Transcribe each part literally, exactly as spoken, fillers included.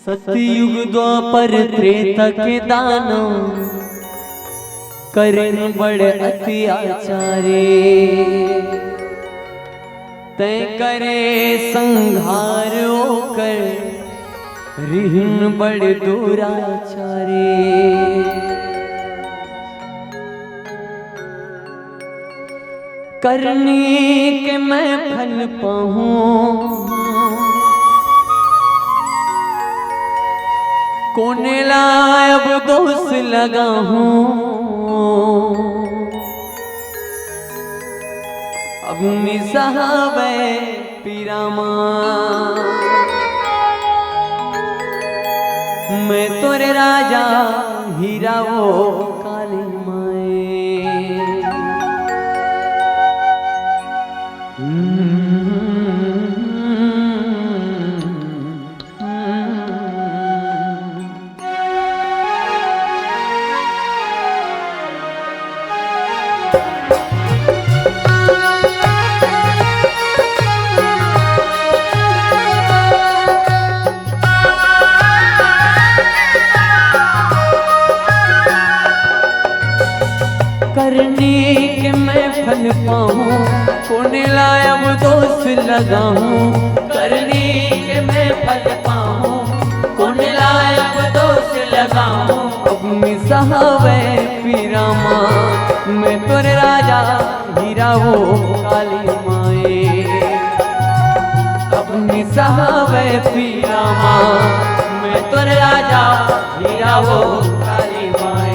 सतयुग द्वापर त्रेता के दानव करिन बड़ अत्याचारी। तैं करे संहार ओकर रिहिन बड़ दुराचारी। करनी के मैं फल पाहूं, कोने ला अब दोष लगाहूं। अब निसहावे पीरा मां, मैं तोरे राजा हीरा वो काली माए। करनी के मैं फल पाऊं, कोने ला अब दोष लगाऊं। करनी के मैं फल पाऊं, कोने ला अब दोष लगाऊं। अब निसहावे पीरा मां, मैं तोरे राजा हीरा वो काली माए। अब निसहावे पीरा मां, मैं तोरे राजा हीरा वो काली माए।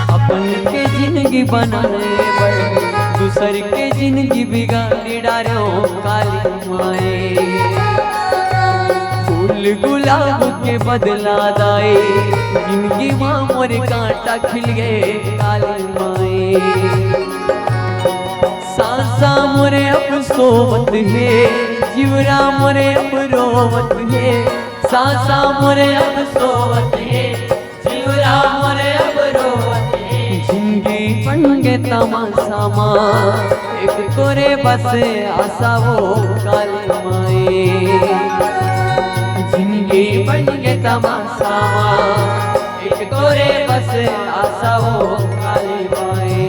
अपन के जिंदगी बनाए बर दूसर के जिंदगी बिगाड़ डारो काली माए। फूल गुलाब के बदला दाए, जिंदगी मां मोर कांटा खिल गए काली माए। सांसा मोरे अब सोवत हे, जीवरा मोरे अब रोवत हे। सांसा मोरे अब सोवत हे, जीवरा मोरे अब रोवत हे। जिंदगी बन गे तमाशा मां, एक तोरे बस आशा वो काली माए। जिंदगी बन गे तमाशा मां, एक तोरे बस आशा वो काली माए।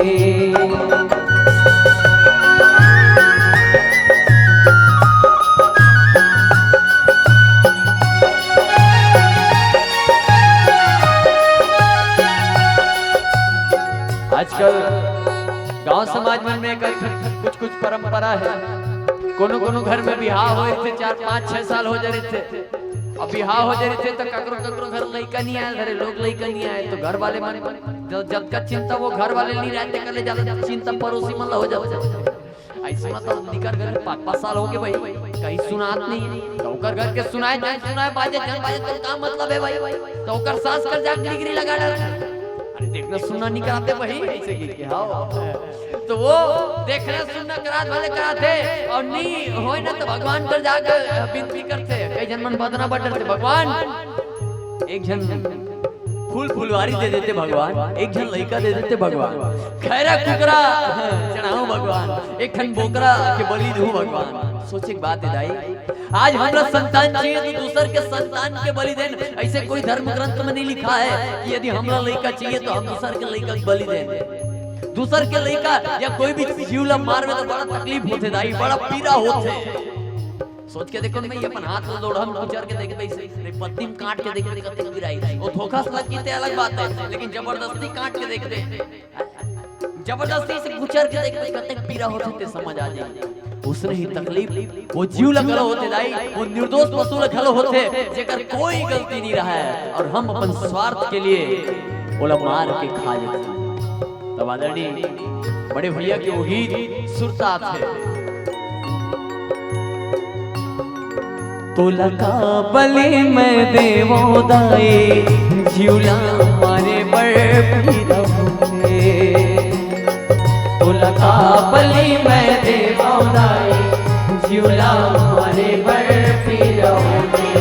आजकल गांव समाज मन में एक कुछ कुछ परंपरा हे। कोनो कोनो घर में बिहाव होए रहिथे, चार पांच छह साल हो जा रहिथे। अब बिहाव हो जा रहिथे त ककरो ककरो घर लइका नहीं आए, घरे लोग लइका नहीं आए, तो घर वाले मन ज-, जतका चिंता वो घर वाले नहीं रहते, कर ले ज्यादा चिंता पड़ोसी मन ला हो जाथे। अइसे में तो निकर घर पाँच पाँच साल हो गए भाई, कहीं सुनात नहीं। तो ओकर घर के सुनाए, जन सुनाए, बाजे, जन बाजे, तो का मतलब है भाई? तो ओकर सास कर जाके डिग्री लगा डाल। अरे, देखना सुनना नहीं कराते भाई, ऐसे के, के, हाँ। तो वो देखना सुनना करात वाले कराते, और नहीं होए ना तो भगवान कर जाके विनती करते। कई जन मन बदना बटरते, भगवान, एक झन फूल फुलवारी दे देते भगवान, एक झन लइका दे देते भगवान, खैरा कुकरा चढ़ाऊं भगवान, एक ठन बोकरा के बलि दूं भगवान। सोचे के बात है दाई, आज हमरा संतान चाहिए तो दूसर के संतान के बलि देन। ऐसे कोई धर्म ग्रंथ में नहीं लिखा है कि यदि हमरा लइका चाहिए तो हम दूसर के लइका के बलि देन। दूसर के लइका या कोई भी जीव ला मारवे तो बड़ा तकलीफ होथे दाई, बड़ा पीड़ा होथे। सोच के देखो, मैं अपन हाथ ला लोढ़ा में कुचर के देखबे, इसे रे पत्ती में काट के देखबे, कते पिराई। वो धोखा से लग गई ते अलग बात है, लेकिन जबरदस्ती काट के देखबे, जबरदस्ती से कुचर के देखबे, कते पीरा होथे ते समझ आ जाए। उसने ही तकलीफ वो जीव ला घलो होथे दाई, वो निर्दोष पशु ला घलो होथे, जेकर कोई गलती नहीं रहा है, और हम अपन स्वार्थ के लिए ओला मार के खा लेते। तब आदरणीय बड़े भैया के वो गीत सुरतात है। तोला का बलि मैं देवों दाई, जीव ला मारे बर पीरा होथे। तोला का बलि मैं देवों दाई, झूला मारे बर पीरा होथे।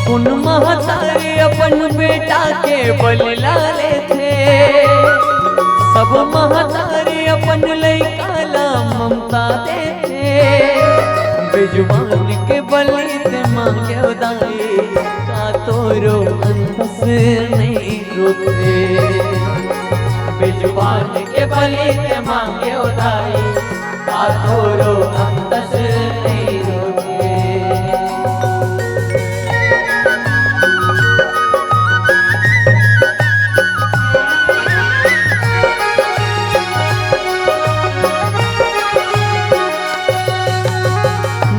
कोन महतारी अपन बेटा के बलि ला लेथे, सब महतारी अपन लइका ला ममता देथे। बेजुबान के बलि ते मांगे दाई, का तोरो अंतस नहीं रोथे। बेजुबान के बलि ते मांगे दाई, का तोरो अंतस नहीं रोथे।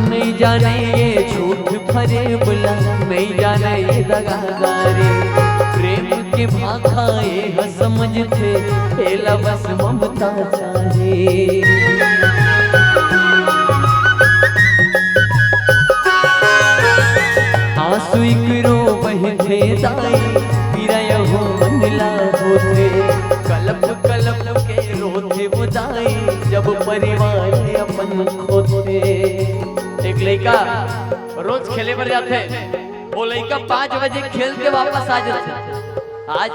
नहीं जाने ये झूठ फरेब ला, नहीं जाने ये दगादारी। प्रेम के भाखा ये ह समझथे, एला बस ममता चाहे। आंसू इकरो बहथे दाई, पीरा यहू मन ला होथे। कलप कलप के रोथे वो दाई, जब परिवार अपन खोथे। एक लइका रोज खेले बर जाथे, वो लइका पाँच बजे खेल के वापस आ जाथे। आज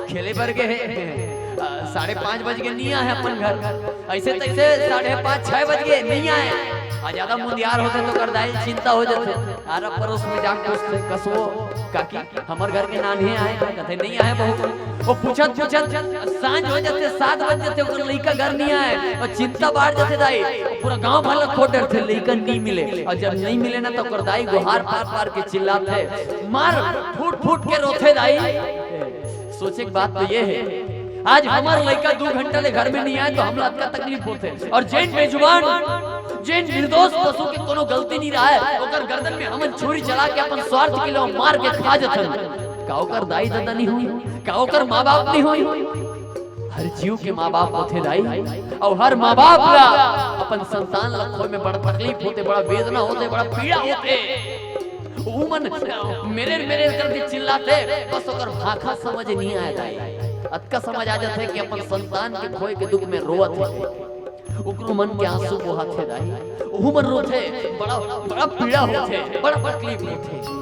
खेले बर गे हे, अ, साढ़े पाँच बज गे, नी आए हे अपन घर। ऐसे तैसे साढ़े पाँच, छह बज गे, नी आए। अउ ज्यादा मुंदियार होथे त ओकर दाई चिंता हो जाथे। आरा परोस में जाके पूछथे, "कस वो काकी, हमर घर के नान्हे आए?" कथे, "नहीं आए बहू।" वो पूछत पूछत सांझ हो जाथे, सात बज जाथे, ओकर लइका घर नहीं आए अउ चिंता बाढ़ जाथे दाई। पूरा गांव भर ला खोज डरथे, लइका नहीं मिले। अउ जब नहीं मिले ना, त ओकर दाई गुहार पार पार के चिल्लाथे, मार फूट फूट के रोथे दाई। सोचे के बात तो ये हे, आज हमर लइका दू घंटा ले घर में नहीं आए, त हमला अतका तकलीफ होथे। अउ जेन बेजुबान, जेन निर्दोष पशु के कोनो गलती नहीं रहे, ओकर गर्दन में हमन छुरी चला के अपन स्वार्थ के लिए मार के खा जथन। का ओकर दाई ददा नहीं होई? का ओकर माँ बाप नहीं होई? हर जीव के माँ बाप होथे दाई, अउ हर माँ बाप ला अपन संतान ला खोए में बड़ा तकलीफ होथे, बड़ा वेदना होथे, बड़ा पीड़ा होथे। उमन मेरे मेरे करके चिल्लाथे, बस ओकर भाखा समझ नहीं आए दाई। अतका समझ आ जाथे कि अपन संतान के खोए के दुख में रोवत हे, ओकरो मन के आंसू बोहाथे दाई। ओहू मन रोथे, बड़ा बड़ा पीड़ा होथे, बड़ा तकलीफ होथे।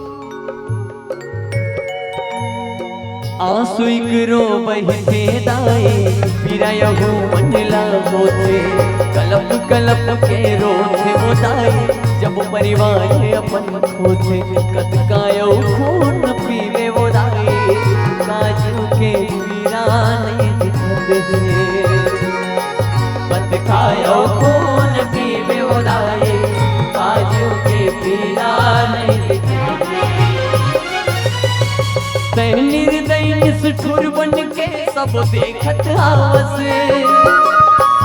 आंसू इकरो बहथे दाई, पीरा यहू मन ला होथे। कलप कलप के रोथे वो दाई, जब परिवार अपन खोथे। कतका अउ खून पीबे वो दाई, का जीव के पीरा नहीं दिखत हे। कतका अउ खून पीबे वो दाई, का जीव के पीरा नहीं दिखत हे। तैं निर्दयी निष्ठुर बन के सब देखत हावस,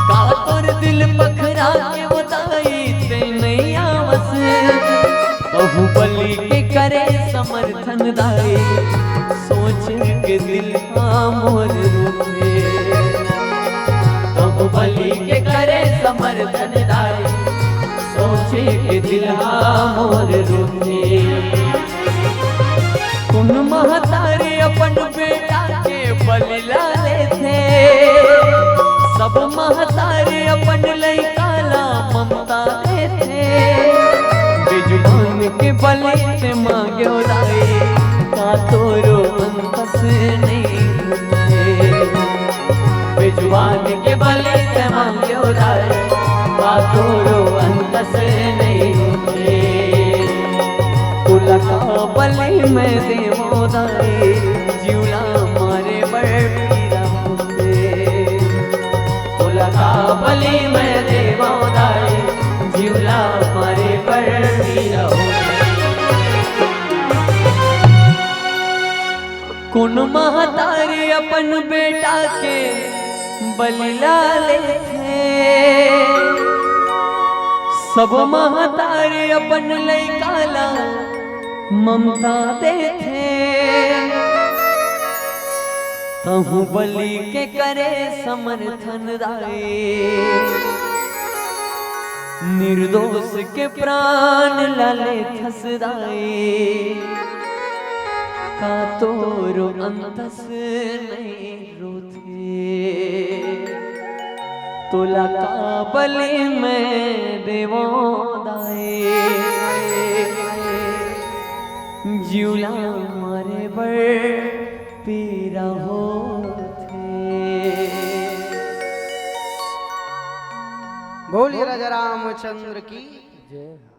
का तोर दिल पखरा के वो दाई तैं नहीं आवस। बाहुबली के करे समर्थन दाई, सोच के दिल हा मोर रोथे। बाहुबली के करे समर्थन दाई, सोच के दिल हा मोर रोथे। कोन महतारी अपन बेटा के बलि ला लेथे, सब महतारी अपन लइका ला ममता देथे। बेजुबान के बलि ते मांग्यो दाई, का तोरो अंतस नहीं होथे। बेजुबान के बलि ते मांग्यो दाई, का तोरो अंतस नहीं होथे। तोला का बलि मैं देवो दाई, जीव ला मारे बर पीरा होथे। तोला का बलि मैं देवो दाई, जीव ला मारे बर पीरा होथे। कोन महतारी अपन बेटा के बलि ला लेथे, सब महतारी अपन लइका ला ममता देथे। तहूँ बलि के करे समर्थन दाई, निर्दोष के प्राण ला लेथस दाई, का तोरो अंतस नहीं रोथे। तोला का बलि मैं देवों दाई, जिउला मरे बर पीरा होथे। बोलिए राजा रामचंद्र की जय।